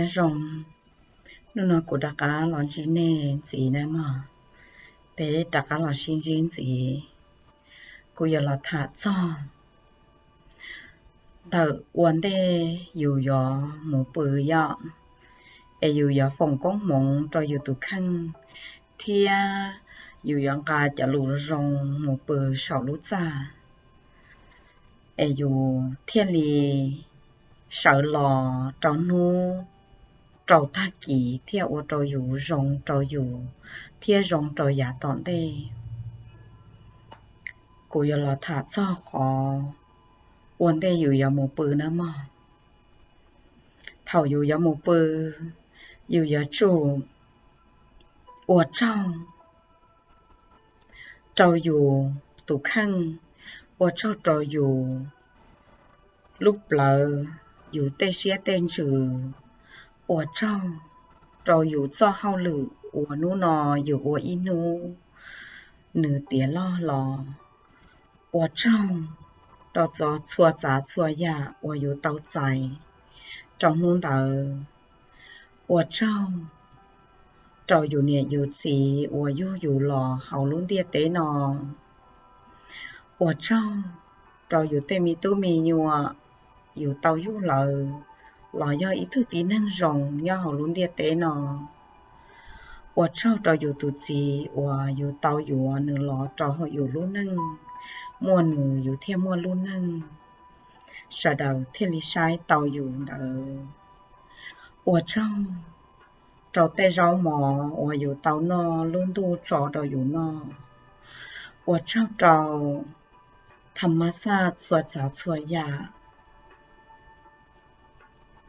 Nyob zoo, hnub no kuv rov qab los ntsib nej ntxiv na mog. Peb rov qab los sib ntsib ntxiv. Kuv yuav los tham txog ntawm ua ntej yus yuav mus pw yom, es yus yuav foom koob hmoov rau yus tus kheej, thiab yus yuav nqa cov lus zoo mus pw saum lub txaj, es yus thiaj li sawv los rau hnub rau tag kis thiaj ua rau yus zoo rau yus thiab zoo rau yav tom ntej. Kuv yuav los tham txog qhov ua ntej yus yuav mus pw nawb mog. Thaum yus yuav mus pw, yus yuav tsum ua tsaug rau yus tus kheej, ua tsaug rau yus lub plawv, yus tej siab tej ntsws, ua tsaug rau yus txoj hauj lwm uas hnub no yus ua ib hnub nws tiav loj los, ua tsaug rau txhua txhua tsav txhua yam uas yus tau txais rau hnub ntawd, ua tsaug rau yus niam yus txiv uas yug yus los hauv lub ntiaj teb no, ua tsaug rau yus tej me tub me nyuam yus tau yug lawm los yog ib tug tib neeg zoo nyob hauv lub ntiaj teb no, ua tsaug rau yus tus txiv uas yus tau yuav nws los rau hauv yus lub neej, muaj nws yus thiaj muaj lub neej, sawv daws thiaj li saib tau yus ntawd, ua tsaug rau tej zaub mov uas yus tau noj lub ntuj tso rau yus noj, ua tsaug rau tham mas xaj txhua tsav txhua yam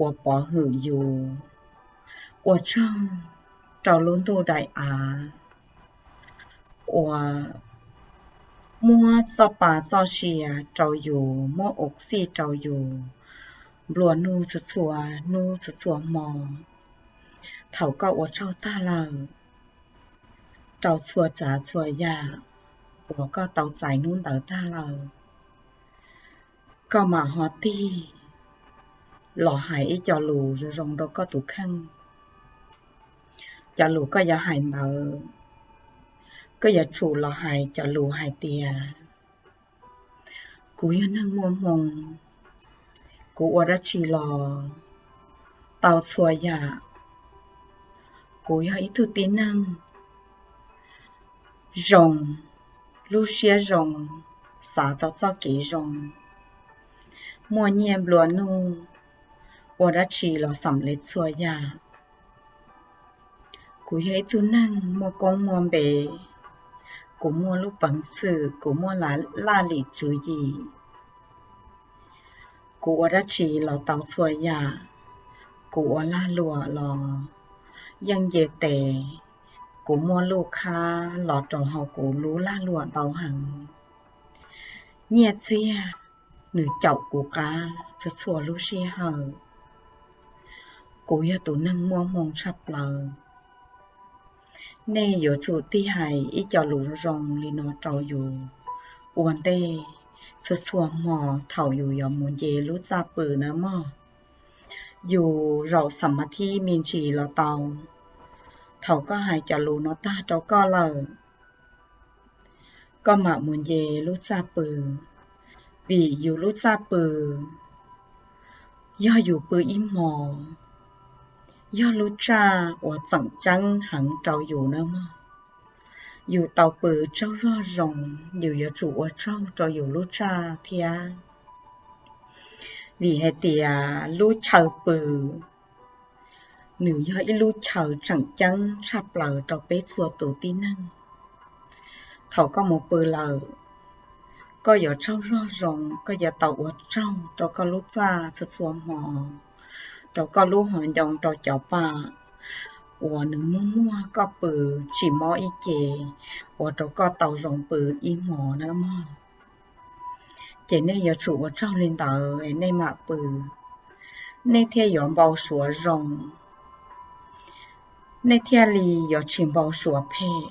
uas pov hwm yus, ua tsaug rau lub ntuj daim av uas muab txoj pa txoj sia rau yus, muab oxygen rau yus nplua nuj txhua txhua hnub txhua txhua hmo. Thaum koj ua tsaug tag lawm rau txhua tsav txhua yam uas koj tau txais hnub ntawd tag lawm, koj mam ho tig los hais ib co lus zoo zoo rau koj tus kheej. Cov lus koj yuav hais ntawd, koj yuav tsum los hais cov lus hais tias, kuv yog neeg muaj hmoo, kuv ua dab tsi los tau txhua yam. Kuv yog ib tug tib neeg zoo, lub siab zoo, xav tau txoj kev zoo, muaj nyiaj nplua nuj, ua dab tsi los xam lej txhua yam. Kuv yog ib tug neeg muaj koob muaj npe, kuv muaj lub peev xwm, kuv muaj laj lim tswv yim. Kuv ua dab tsi los tau txhua yam, kuv ua lag luam los yeej nce tes, kuv muaj luj khab los rau hauv kuv lub lag luam ntau heev. Nyiaj txiag nws caum kuv qab txhua txhua lub sij hawm. Kuv yog tus neeg muaj hmoo tshaj plaws. Nej yuav tsum tig hais ib co lus zoo li no rau yus ua ntej txhua txhua hmo thaum yus yuav mus nce lub txaj pw nawb mog. Yus zaum xam mas thib me ntsis los tau. Thaum koj hais cov lus no tag rau koj lawm, koj mam mus nce lub txaj pw, vim yus lub txaj pw yog yus pw ib hmo, yog lub tsaj uas tseem ceeb heev rau yus nawb mog. Yus tau pw tsaug zog zoo, yus yuav tsum ua tsaug rau yus lub tsaj thiab. Vim hais tias lub chaw pw nws yog ib lub chaw tseem ceeb tshaj plaws rau peb txhua tus tib neeg. Thaum koj mus pw lawm, koj yuav tsaug zog zoo, koj yuav tau ua tsaug rau koj lub txaj txhua txhua hmo, rau koj lub hauv ncoo, rau cov paj uas nws muaj muag koj pw tsis mob ib ce, ua rau koj tau zoo pw ib hmo nawb mog. Ces nej yuav tsum ua tsaug li ntawd nej mam pw, nej thiaj yuav npau suav zoo, nej thiaj li yuav tsis npau suav phem.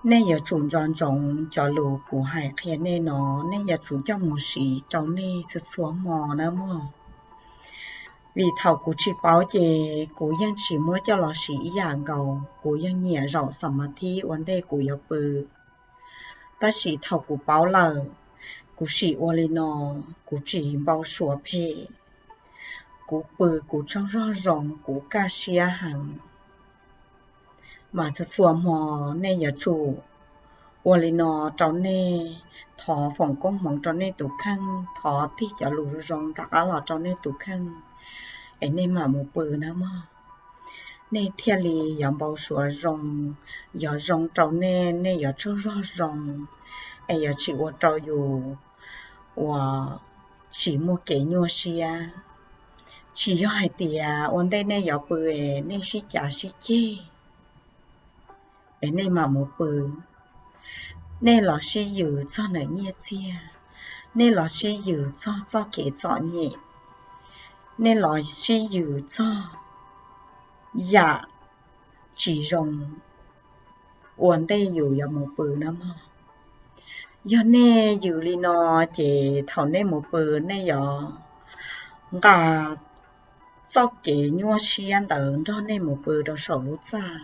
Nej yuav tsum nco ntsoov cov lus kuv hais qhia nej no, nej yuav tsum coj mus siv rau nej txhua txhua hmo nawb mog. Vim thaum kuv tsis paub ces kuv yeej tsis muab coj los siv ib yam nkaus, kuv yeej nyiam zaum xam mas thib ua ntej kuv yuav pw. Tab sis thaum kuv paub lawm, kuv sim ua li no, kuv tsis npau suav phem, kuv pw kuv tsaug zog zoo, kuv kaj siab heev. Mas txhua txhua hmo nej yuav tsum ua li no rau nej, thov foom koob hmoov rau nej tus kheej, thov tig cov lus zoo rov qab los rau nej tus kheej, es nej mam mus pw na mog. Nej thiaj li yuav npau suav zoo, yuav zoo rau nej, nej yuav tsaug zog zoo, es yuav tsis ua rau yus uas tsis muaj kev nyuaj siab. Tsis yog hais tias ua ntej nej yuav pw es nej sib cav sib ceg es nej mam mus pw. Nej los sib yws txog ntawm nyiaj txiag, nej los sib yws txog txoj kev txom nyem, nej los sib yws txog yam tsis zoo ua ntej yus yuav mus pw na mog. Yog nej yws li no ces thaum nej mus pw nej yuav nqa txoj kev nyuaj siab ntawd nrog nej mus pw rau saum lub txaj.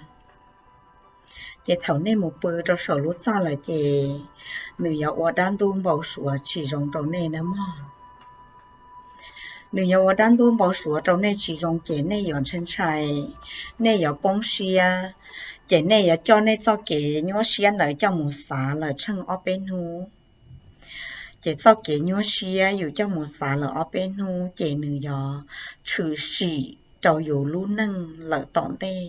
Ces thaum nej mus pw rau saum lub txaj lawm ces nws yuav ua dab ntub npau suav tsis zoo rau nej na mog. Nws yuav ua dab ntub npau suav rau nej tsis zoo ces nej yuav ntshai ntshai, nej yuav poob siab, ces nej yuav coj nej txoj kev nyuaj siab ntawd coj mus xav lawm tsheej ob peb hnub. Ces txoj kev nyuaj siab yus coj mus xav lawm ob peb hnub ces nws yuav tshwm sim rau yus lub neej lawm tom ntej.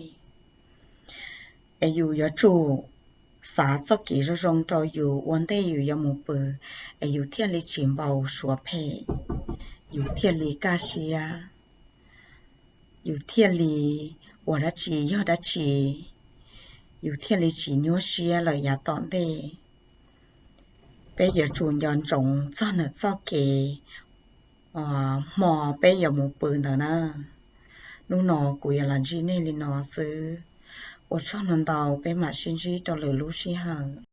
Es yus yuav tsum xav txoj kev zoo zoo rau yus ua ntej yus yuav mus pw, es yus thiaj li tsis npau suav phem, yus thiaj li kaj siab, yus thiaj li ua dab tsi yog dab tsi, yus thiaj li tsis nyuaj siab lawm yav tom ntej. Peb yuav tsum nco ntsoov txog ntawm txoj kev hmo peb yuav mus pw ntawd na. Hnub no kuv yuav los ntsib nej li no xwb. Ua tsaug ntau ntau, peb mam sib ntsib rau lwm lub sij hawm.